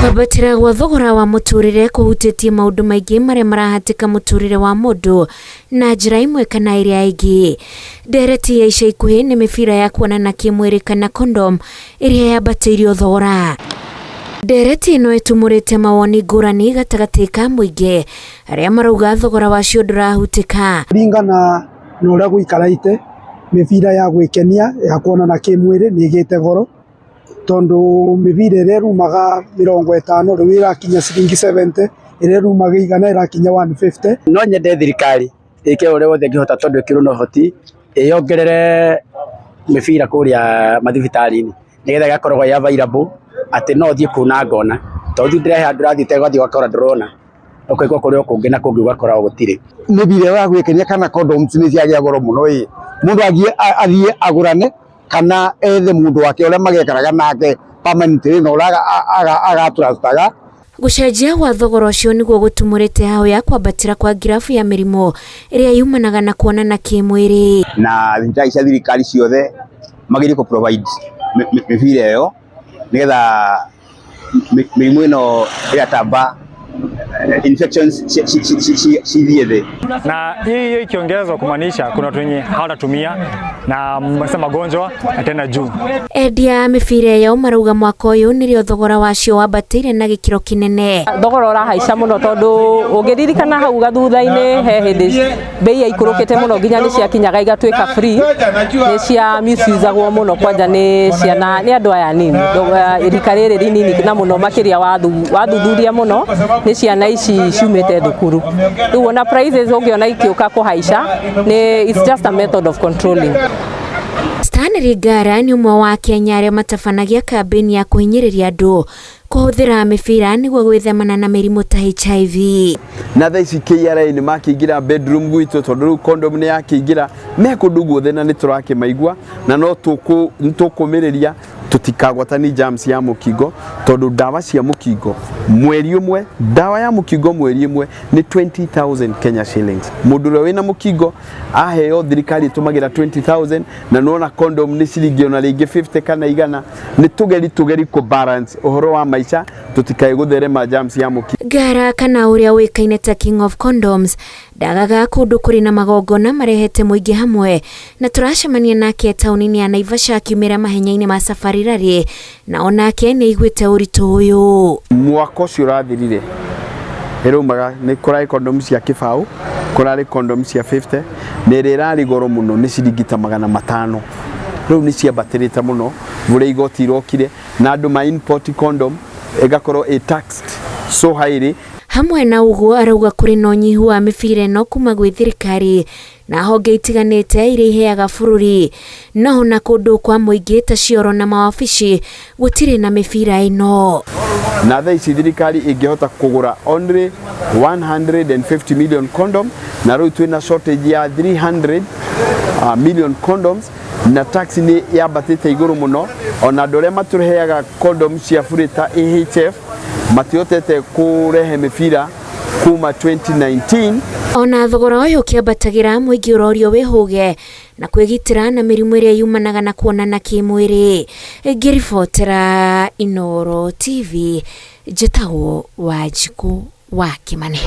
Kwambatĩra gwa thogora wa mũtũrĩre kũhutĩtie maũndũ maingĩ marĩa marahatĩka mũtũrĩre wa mũndũ na njĩra ĩmwe kana ĩrĩa ĩngĩ. Ndereti ya ica ikuhĩ nĩ mĩbira ya kuonana kĩmwĩrĩ kana condom ĩrĩa yambatĩirio thogora. Ndereti ĩno ĩtumũrĩte mawoni ngũrani gatagatĩ ka mũingĩ arĩa marauga thogora wacio ndũrahutĩka. Kũringana na ũrĩa gũikarĩte, mĩbira ya gwĩkenia ya kuonana kĩmwĩrĩ nĩ ĩgĩte goro, tondũ mĩbira ĩrĩa ĩrumaga 50 rĩu ĩrakinya ciringi 70, ĩrĩa ĩrumaga 100 ĩrakinya 150. No nyende thirikari ĩke ũrĩa wothe ĩngĩhota tondũ ĩkĩrĩ na ũhoti, ĩyongerere mĩbira kũrĩa mathibitarĩ-inĩ nĩgetha ĩgakoragwo ĩ available atĩ no ũthiĩ kũu na ngona, tondũ ndĩrehe handũ ũrathiĩte ũgathiĩ ũgakora ndũrona, ũkaigua kũrĩ o kũngĩ na kũngĩ ũgakora o gũtirĩ. Mĩbira ĩyo ya gwĩkenia kana condoms nĩ ciagĩa goro mũno ĩ, mũndũ athiĩ agũrane kana ethe mũndũ wake ũrĩa magekaraga nake permanently na ũrĩa agatrustaga. Gũcenjia gwa thogora ũcio nĩguo gũtumũrĩte hau ya kwambatĩra kwa ngirabu ya mĩrimũ ĩrĩa yumanaga na kuonana kĩmwĩrĩ. Na thibitarĩ cia thirikari ciothe magĩrĩirwo kũ provide mĩbira ĩyo nĩgetha mĩrimũ ĩno ĩratamba infections cithiĩ thĩ. Na hii ikiongezwa kumaanisha kuna watu wenye hawatatumia na sasa magonjwa yataenda juu. Endia a mĩbira ĩyo marauga mwaka ũyũ nĩrĩo thogora wacio wambatĩire na gĩkĩro kĩnene. Thogora ũrahaica mũno tondũ ũngĩririkana hau gathutha-inĩ he hĩndĩ bei yaikũrũkĩte mũno nginya nĩ ciakinyaga igatuĩka free, nĩ cia misusagwo mũno kwanja nĩ ciana nĩ andũ aya anini, rika rĩrĩ rinini na mũno makĩria wathuthuria mũno nĩ ciana ici ciumĩte thukuru. Rĩu ona prices ũngĩona ikĩũka kũhaica nĩ it's just a method of controlling. Stanley Ngara nĩ ũmwe wa Kenya arĩa matabanagia kambĩini ya kũhinyĩrĩria andũ kũhũthĩra mĩbira nĩguo gwĩthemana na mĩrimũ ta HIV. Na thaa ici KRA nĩ makĩingĩra bedroom gwitũ tondũ rĩu condom nĩ yakĩingĩra me kũndũ guothe na nĩ tũrakĩmaigua na no tũkũmĩrĩria tũtikagwatani germs ya mũkingo tondũ ndawa cia mũkingo mweri ũmwe, ndawa ya mũkingo mweri ũmwe nĩ 20,000 Kenya shillings. Mũndũ ũrĩa wĩna mũkingo aheo thirikari ĩtũmagĩra 20,000 na nĩwona condom nĩ ciringi ona rĩngĩ 50 kana 100. Nĩ tũgeri kũ balance ũhoro wa maica tũtikae gũtherema germs ya mũkingo. Ngara kana ũrĩa ũĩkaine ta King of Condoms ndagaga kũndũ kũrĩ na magongona marehete mũingĩ hamwe na tũracemania nake taũni-inĩ ya Naivasha akiumĩra mahenya-inĩ ma Safari Rally na onake nĩ aiguĩte ũritũ ũyũ. Mwaka ũcio ũrathirire ĩraumaga nĩ kũrarĩ condom cia kĩbaũ, kũrarĩ condom cia 50 na ĩrĩa ĩrarĩ goro mũno nĩ ciringi ta 500. Rĩu nĩ ciambatĩrĩte mũno ũrĩa igoti irokire na andũ ma import condom ĩgakorwo ĩ taxed so highly. Hamwe na ũguo arauga kũrĩ na ũnyihu wa mĩbira ĩno kuma gwĩ thirikari na honge itiganĩte iria iheaga bũrũri, no ona kũndũ kwa mũingĩ ta cioro na mawabici gũtirĩ na mĩbira ĩno. Na thaa ici thirikari ĩngĩhota kũgũra only 150 million condom na rĩu twĩna shortage ya 300 million condoms na tax nĩ yambatĩte igũrũ mũno ona andũ arĩa matũheaga condom cia bure ta AHF matihotete kũrehe mĩbira kuma 2019. Ona thogora ũyũ ũkĩambatagĩra mũingĩ ũrorio wĩhũge na kwĩgitĩra na mĩrimũ ĩrĩa yumanaga na kuonana kĩmwĩrĩ. Ngĩribotera Inooro TV njĩtagwo Wanjikũ wa Kĩmani.